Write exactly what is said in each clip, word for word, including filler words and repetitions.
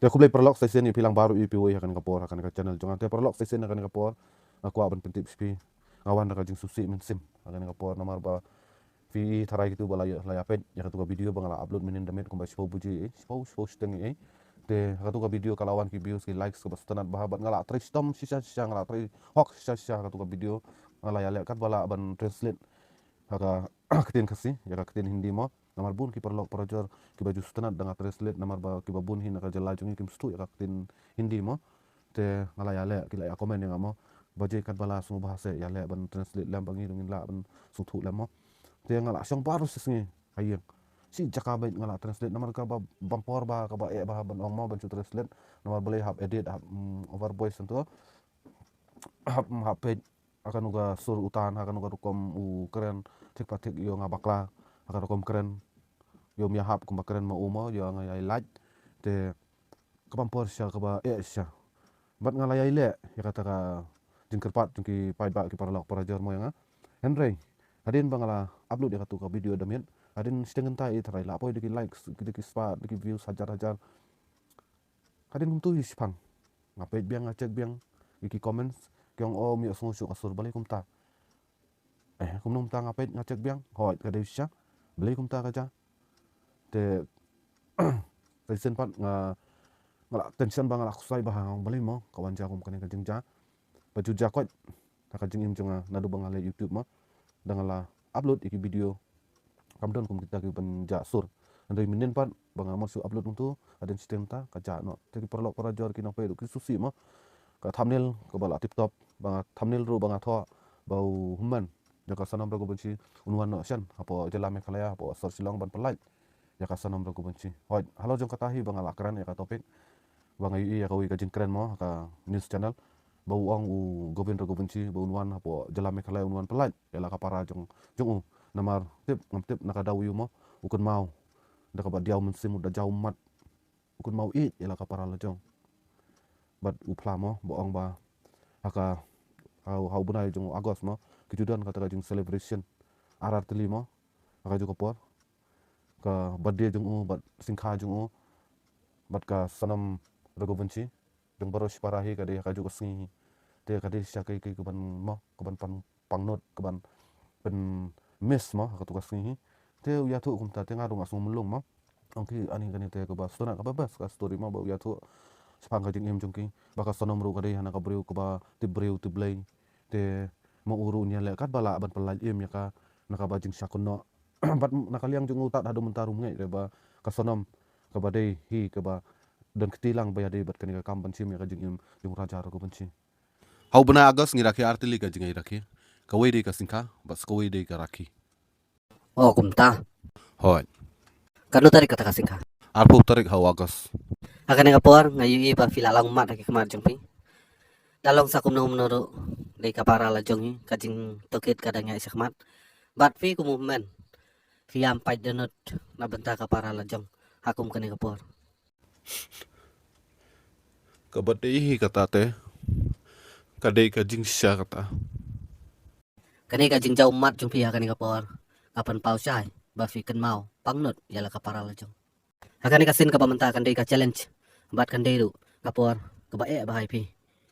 Te khublei paralok shisien ïa phi lang baroh ïa phi wei ha kane ka por ha kane ka channel jong nga. Te paralok shisien ha kane ka por nga kwah ban pyntip sha phi, nga wan da ka jingsngewsih mynsiem ha kane ka por namar ba phi i tharai kitu ba la ïa, la ïa peit ïa katu ka video ba nga la upload mynnin da miet kumba shiphew baje, eh, shiphew, shiphew shiteng, eh. Te ha katu ka video ka la wan ki views, ki likes kaba sngewtynnat bha bad nga la trei shitom shisha shisha, nga la trei hok shisha shisha ha katu ka video. Nga la ïaleh katba lah ban translate ha ka ktien Khasi ïa ka ktien Hindi mo. Namar bun ki paralok parajor kiba ju sngewtynnat da nga translate namar ba kiba bun hi na ka jylla jong ngi kim sngewthuh ïa ka ktien Hindi mo. Te nga la ïaleh, ki la ïa comment ïa nga mo, ba jai katba la sngewbha seh ïaleh ban translate lem ba ngi ruh ngin lah ban sngewthuh lem mo. Te nga la shong baroh shisngi ha ïing. Shi jaka beit nga la translate namar kaba bam por bha, kaba eh bha ban ong mo ban shu translate. Namar balei hap edit, hap, mm, over voice hangto. Hap, hap peit ha kano ka sur u tan, ha kano ka rukom u kren, thik pa thik ïoh nga bakla ha ka rukom kren. Ïoh ym ïahap kumba kren ma u mo, ïoh nga ïai lait. Te ka bam por shisha, kaba eh shisha. Bad nga la ïai leh ïa kata ka jingkyrpad jong ki paidbah ki paralok parajor mo ïa nga. Hynrei hadien ba nga la upload ïa katu ka video da miet, hadien shiteng kynta i tharai la poi da ki likes, da ki spah, da ki views hajar hajar. Hadien kumtu hi shaphang. Nga peit biang, nga check biang ïa ki comments, ki ong, "Oh, ym ïohsngew shuh ka sur, balei kumta?" Eh, kumno mynta nga peit, nga check biang, hooid, ka dei shisha. Balei kumta ka jia? Te shisien pat nga, nga la tension bha, nga la kusai bha, nga ong balei mo ka wan jia kum kane ka jingjia. Ba ju jia koit ha ka jingim jong nga naduh ba nga leh YouTube mo. Da nga la upload ïa ki video kam don kum kita ki ban jia sur. Hynrei mynnin pat ba nga mut shu upload kumtu, hadien shiteng kynta ka jia noh. Te ki paralok parajor ki nongpeit ruh ki sngewsih mo. Ka thumbnail kaba la tip top, ba nga thumbnail ruh ba nga thoh ba u hynmen jong ka Sonam Raghuvanshi un wan noh shen hapoh jylla Meghalaya, hapoh sor Shillong ban pynlait ïa ka Sonam Raghuvanshi. Hooid, halor jong kata hi ba nga la kren ïa ka topic ba nga ïohi ïa kawei ka jingkren mo ha ka news channel ba u ong u Govind Raghuvanshi ba un wan hapoh jylla Meghalaya un wan pynlait ïa la ka para jong, jong u. Namar tip, ngam tip na ka daw aïu mo, u kynmaw da kaba diaw mynsiem, u da jaw ummat, u kynmaw ïeit ïa la ka para la jong. Bad u phla mo ba ong ba ha ka, ha u, ha u bnai jong u August mo, ki ju don kata ka jing celebration ar ar tylli mo ha kajuh ka por, ka birthday jong u bad syngkha jong u bad ka Sonam Raghuvanshi. Jong baroh shipara hi ka dei ha kajuh ka sngi hi. Te ka dei shisha kaei kaei kaban mo, kaban pan, pangnud, kaban pynmiss mo ha katu ka sngi hi. Te u ïathuh kumta, te nga ruh nga sngew mlung mo. Ong ki, ani kane te kaba sngewtynnat, kaba best ka story mo ba u ïathuh shaphang ka jingim jong ki, ba ka Sonam ruh ka dei hana ka briew kaba tip briew tip Blei. Te ma u ruh un ïaleh katba lah ban pynlait im ïa ka na kaba jingshah kynnoh. Bad na ka liang jong u tad haduh mynta ruh ngeit re ba ka Sonam kaba dei hi kaba don kti lang ba ïadei bad kane ka kam ban shim ïa ka jingim jong u Raja Raghuvanshi. Ha u bnai August ngi rakhe ar tylli ka jingïarakhe. Kawei dei ka syngkha bad sa kawei dei ka rakhe. O kumta. Hooid. Katno tarik kata ka syngkha? Arphew tarik ha u August. Ha kane ka por nga ïohi ba phi la long ummat ha ki khmat jong phi. La long sa kumno kumno ruh dei ka para la jong hi, ka jingtohkit ka dang ïaid shakhmat. Bad phi kum u hynmen phi ïam pait dohnud na bynta ka para la jong ha kum kane ka por. Kaba dei hi kata te ka dei ka jingshisha kata. Kane ka jingjaw ummat jong phi ha kane ka por ka pynpaw shai ba phi kynmaw pangnud ïa la ka para la jong. Ha kane ka sien kaba mynta kan dei ka challenge bad kan dei ruh ka por kaba eh bha ïa phi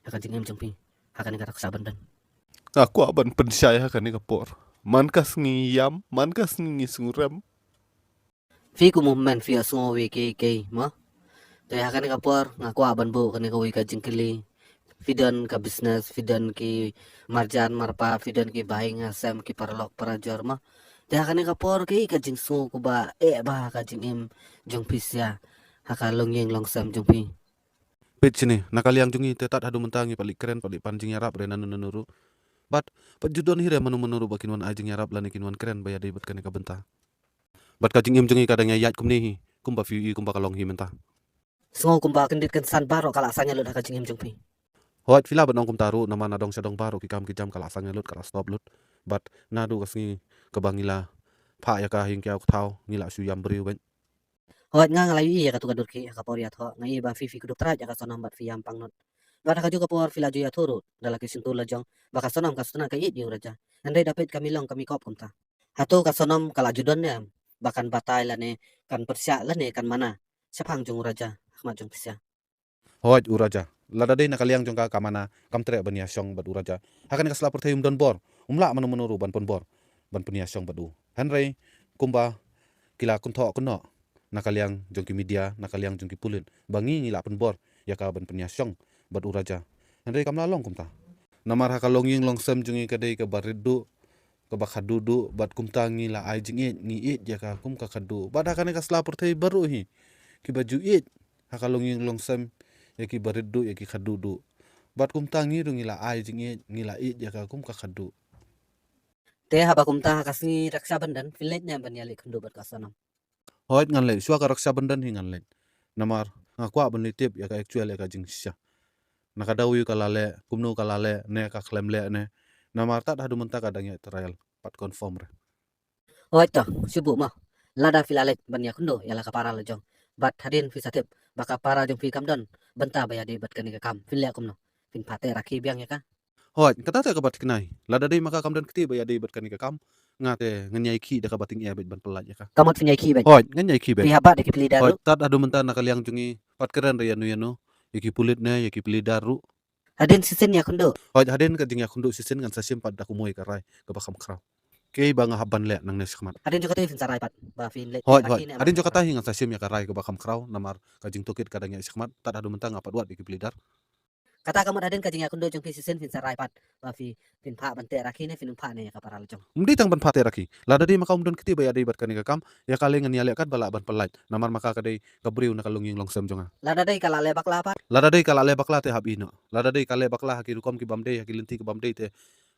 ha ka jingim jong phi ha kane ka raka sha ban don. Nga kwah ban pynshai ha kane ka por. Man ka sngi ïam, man ka sngi ngi sngew rem. Phi kum u hynmen phi ïohsngew ïa kiei kiei mo. Te ha kane ka por nga kwah ban buh kane kawei ka jingkylli. Phi don ka business, phi don ki marjan marpa, phi don ki bahaïing hasem, ki paralok parajor mo. Te ha kane ka por kaei ka jingsngew kaba eh bha ha ka jingim jong phi sha ha ka longïing longsem jong phi? Peit shane, na ka liang jong ngi te tad haduh mynta ngi pat leit kren, pat leit pan jingïarap re nano nano ruh. Bad pat ju don hi re mano mano ruh ba kin wan ai jingïarap lane kin wan kren ba ïadei bad kane ka bynta. Bad ka jingim jong ngi ka dang ïaid kumne hi, kumba phi ïohi kumba ka long hi mynta. Sngew kumba kyndit kynsan baroh ka la sangeh lut ha ka jingim jong phi. Hooid, phi lah ban ong kumta ruh, namar na dong sha dong baroh ki kam ki jam ka la sangeh lut, ka la stop lut. Bad naduh ka sngi kaba ngi la phah ïa ka ha ïing ki ïaw ki thaw, ngi la shu ïam briew beit. Hooid, nga nga la ïohi ïa katu ka dur khih ha ka por ïathoh, nga ïohi ba phi phi kdup trai ïa ka Sonam bad phi ïam pangnud. Bad ha kajuh ka por phi la ju ïathuh ruh da la ki shyntur la jong ba ka Sonam ka sngewtynnat ka ïeit ïa u Raja. Hynrei da peit ka mih long ka mih kop kumta. Hato ka Sonam ka la ju don ne em ba kan batai lane kan pyrshah lane kan mana shaphang jong u Raja ha khmat jong phi sha? Hooid u Raja. Lada dei na ka liang jong ka ka mana kam treh ban ïa shong bad u Raja. Ha kane ka sla pyrthei um don bor. Um lah mano mano ruh ban pynbor ban pynïa shong bad u. Hynrei kumba ki la kynthoh kynnoh na ka liang jong ki media, na ka liang jong ki pulit, ba ngi ngi lah pynbor ïa ka ban pynïa shong bad u Raja. Hynrei kam lah long kumta. Namar ha ka longïing longsem jong ngi ka dei kaba rit duh, kaba khadduh duh, bad kumta ngi la ai jingïeit, ngi ïeit ïa ka kum ka khadduh. Bad ha kane ka sla pyrthei baroh hi kiba ju ïeit ha ka longïing longsem ïa kiba rit duh, ïa ki khadduh duh. Bad kumta ngi ruh ngi la ai jingïeit, ngi la ïeit ïa ka kum ka khadduh. Te haba kumta ha ka sngi Raksha Bandhan, phi leit ne em ban ïaleh khynduh bad ka Sonam? Hooid ngan leit, shuwa ka Raksha Bandhan hi ngan leit. Namar nga kwah ban leit tip ïa ka actual ïa ka jingshisha. Na ka daw ïa ka la leh, kumno ka la leh, ne ka khlem leh ne. Namar tad haduh mynta ka dang ïa trial, pat confirm re. Hooid to, shu buh mo. Lada phi la leit ban ïa khynduh ïa la ka para la jong, bad hadien phi sa tip ba ka para jong phi kam don bynta ba ïadei bad kane ka kam, phin leh kumno? Phin phah teh rakhi biang ïa ka? Hooid, kata te kaba thikna hi. Lada dei ma ka kam don kti ba ïadei bad kane ka kam, nga te ngan ïai khih da kaba tyngeh beit ban pyllait ïa ka. Ka mut phin ïai khih beit? Hooid, ngan ïai khih beit. Phi hap bat ïa ki plie dar ruh? Hooid, tad haduh mynta na ka liang jong ngi pat kren re ïano ïano, ïa ki pulit ne ïa ki plie dar ruh. Hadien shisien ïa khynduh? Hooid, hadien ka jingïa khynduh shisien ngan sa shim pat da kumno ïa ka rai kaba kham khraw. Kaei ba nga hap ban leh nangne shakhmat. Hadien jong kata hi phin sa rai pat ba phin leit? Hooid, hooid. Hadien jong kata hi ngan sa shim ïa ka rai kaba kham khraw, namar ka jingtohkit ka dang ïa shakhmat, tad haduh mynta nga pat wad ïa ki plie dar. Kata ka mut hadien ka jingïa khynduh jong phi shisien phin sa rai pat ba phi, phin phah ban teh rakhi ne phin ym phah ne ïa ka para la jong? Ym dei tang ban phah teh rakhi. Lada dei ma ka um don kti ba ïadei bad kane ka kam, ïa ka lei ngan ïaleh katba lah ban pyllait. Namar ma ka ka dei ka briew na ka longïing longsem jong nga. Lada dei ka la leh bakla pat? Lada dei ka la leh bakla te hap ïehnoh. Lada dei ka leh bakla ha ki rukom ki bym dei, ha ki lynti ki bym dei te,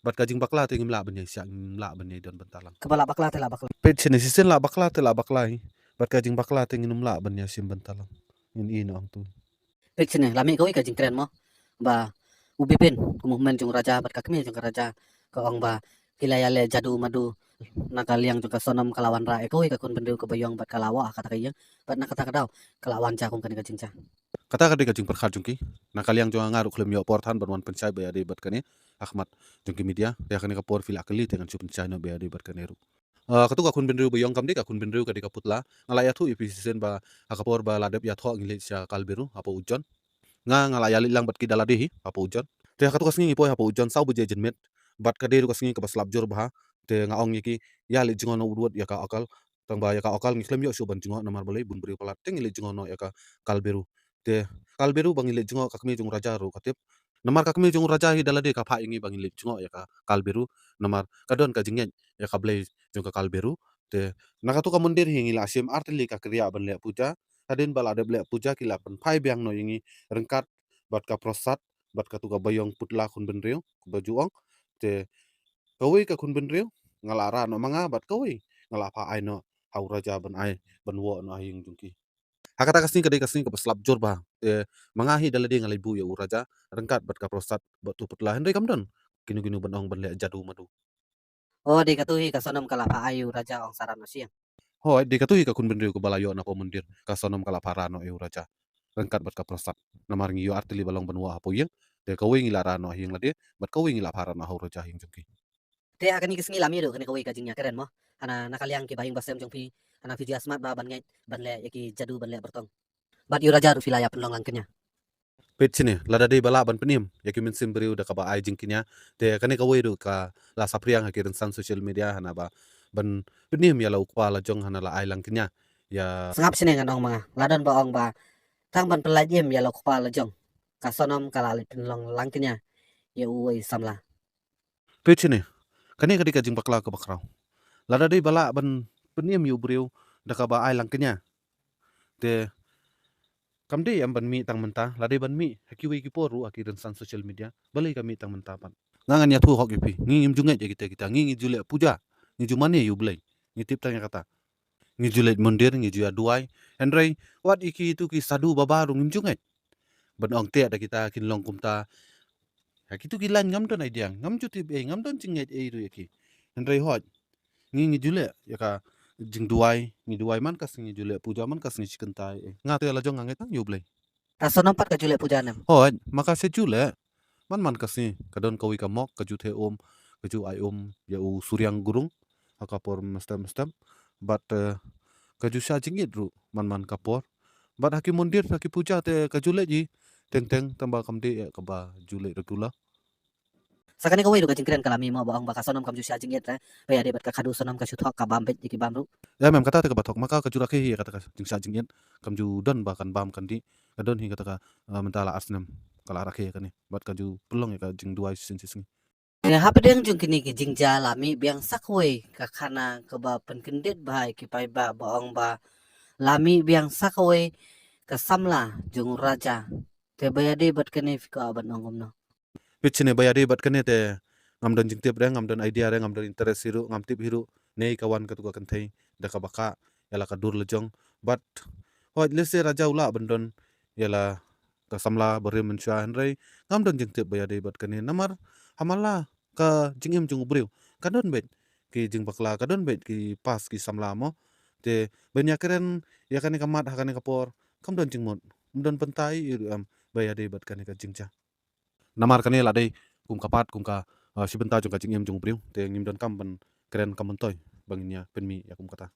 bad ka jingbakla te ngim lah ban ïa shah, ngim lah ban ïa don bynta lang. Kaba lah bakla te lah bakla. Peit shane, shisien lah bakla te lah bakla hi. Bad ka jingbakla te ngin ym lah ban ïa shim bynta lang. Ngin ïehnoh hangtu. Peit shane, la mih kawei ka jingkren mo, ba u Bipin, u movement jong u Raja bad ka kmie jong ka Raja, ka ong ba ki la ïaleh jadu madu na ka liang jong ka Sonam, ka la wanrah ïa kawei ka khun bynriew kaba ïong bad ka la wah ha kata ka ïing, bad na kata ka daw ka la wan jia kum kane ka jingjia. Kata ka dei ka jingpyrkhat jong ki. Na ka liang jong nga ruh khlem ïoh por than ban wan pynshai ba ïadei bad kane ha khmat jong ki media. Te ha kane ka por phi la kylli te ngan shu pynshai noh ba ïadei bad kane ruh. Ah, katu ka khun bynriew ba ïong kam dei ka khun bynriew, ka dei ka putla. Nga la ïathuh ïa phi shisien ba ha ka por ba la dep ïathoh ngi leit sha Kalberu hapoh u John. Nga, nga la ïaleit lang bad ki da lade hi hapoh u John. Te ha katu ka sngi ngi poi hapoh u John saw baje janmiet. Bad ka dei ruh ka sngi kaba slap jur bha. Te nga ong ïa ki, ïa leit jngoh noh wut wut ïa ka Akal. Tang ba ïa ka Akal ngi khlem ïoh shuh ban jngoh namar balei bun briew palat. Te ngi leit jngoh noh ïa ka Kalberu. Te Kalberu ba ngi leit jngoh, ka kmie jong u Raja ruh ka tip. Namar ka kmie jong u Raja hi da lade ka phah ïa ngi ba ngi leit jngoh ïa ka Kalberu. Namar ka don ka jingngeit ïa ka blei jong ka Kalberu. Te na katu ka mandir hi ngi la shim artylli ka kriah ban leh puja. Hadien ba la dep leh puja ki la pynphai biang noh ïa ngi ryngkat bad ka prosad, bad katu kaba ïong putla khun bynriew kaba ju ong. Te kawei ka khun bynriew nga la rah noh ma nga, bad kawei nga la phah ai noh ha u Raja ban ai, ban woh noh ha ïing jong ki. Ha kata ka sngi ka dei ka sngi kaba slap jur bha. Te ma nga hi da lade nga leit buh ïa u Raja ryngkat bad ka prosad bad tu putla, hynrei kam don kino kino ban ong ban leh jadu madu. Oh, dei katu hi ka Sonam ka la phah ai ïa u Raja ong sa rah noh sha ïing? Hooid, dei katu hi ka khun bynriew kaba la ïoh na hapoh mandir, ka Sonam ka la phah rah noh ïa u Raja ryngkat bad ka prosad. Namar ngi ïoh artylli ba long ban woh hapoh ïing. Te kawei ngi la rah noh ha ïing lade, bad kawei ngi la phah rah noh ha u Raja ha ïing jong ki. Te ha kane ka sngi la mih ruh kane kawei ka jingïakren mo, hana na ka liang ki bahaïing bahasem jong phi, hana phi ju ïasmat ba ban ngeit ban leh ïa ki jadu ban leh byrtong. Bad ïa u Raja ruh phi la ïa pynlong lang kñia. Peit shane, lada dei ba lah ban pynim ïa ki mynsiem briew da kaba ai jingkñia, te kane kawei ruh ka la saphriang ha ki rynsan social media, hana ba ban pynim ïa la u kpa la jong hana la ai lang kñia. Ïa sngap shane ngan ong ma nga, la don ba ong ba tang ban pyllait im ïa la u kpa la jong, ka Sonam ka la leit pynlong lang kñia ïa uwei samla. Peit shane, kane ka dei ka jingbakla kaba khraw. Lada dei ba lah ban pynim ïa u briew da kaba ai lang kñia, te kam dei em ban mih tang mynta, la dei ban mih ha kiwei ki por ruh ha ki rynsan social media. Balei ka mih tang mynta pat? Nga ngan ïathuh hok ïa phi, ngi ngim ju ngeit ïa kita kita, ngi ngi ju leh puja, ngi ju mane ïa u Blei. Ngi tip tang ïa kata. Ngi ju leit mandir, ngi ju ïa duwai. Hynrei wat ïa kitu ki sadhu baba ruh ngim ju ngeit. Ban ong te da kita kin long kumta. Ha kitu ki lain ngam don idea, ngam ju tip ei, ngam don jingngeit ei ruh ïa ki. Hynrei hooid, ngi ngi ju leh ïa ka jingduwai, ngi duwai man ka sngi, ngi ju leh puja man ka sngi shi kynta ei. Nga te la jong nga ngeit tang ïa u Blei. Ka Sonam pat ka ju leh puja ne em? Hooid, ma ka shu ju leh. Man man ka sngi ka don kawei ka mok ka ju theh um, ka ju ai um ïa u Suriang Gurung ha ka por mynstep mynstep. Bad, eh, ka ju shah jingit ruh man man ka por. Bad ha ki mandir ha ki puja te ka ju leit hi, teng teng tang ba kam dei ïa kaba ju leh regular. Sa kane kawei ruh ka jingkren ka la mih mo ba ong ba ka Sonam kam ju shah jingit re. Ba ïadei bad ka khadduh Sonam ka shu thok ka bam beit ïa ki bam ruh. Ïa mem kata te kaba thok ma ka ka ju rakhe hi ïa kata ka jingshah jingit. Kam ju don ba kan bam kan dih. Ka don hi kata ka, ah, mynta la ar snem ka la rakhe ïa kane. Bad ka ju pynlong ïa ka jingduwai shisien shisngi. Te hapdeng jong kine ki jingjia la mih biang sa kawei ka khana kaba pynkyndit bha ïa ki paidbah ba ong ba la mih biang sa kawei ka samla jong u Raja. Te ba ïadei bad kane phi kwah ban ong kumno? Peit shane, ba ïadei bad kane te ngam don jingtip re, ngam don idea re, ngam don interest hi ruh, ngam tip hi ruh ne ka wan katu ka kynthei da kaba kah ïa la ka dur la jong. Bad hooid lehse Raja u lah ban don ïa la ka samla barim mynshuwa, hynrei ngam don jingtip ba ïadei bad kane namar ha man la ka jingim jong u briew ka don beit ki jingbakla, ka don beit ki past ki samla mo. Te ban ïa kren ïa kane ka mat ha kane ka por kam don jingmut, ym don bynta ei ei ruh em ba ïadei bad kane ka jingjia. Namar kane la dei kum ka part, kum ka, ah, shi bynta jong ka jingim jong u briew, te ngim donkam ban kren ka myntoi ba ngin ïa pynmih ïa kum kata.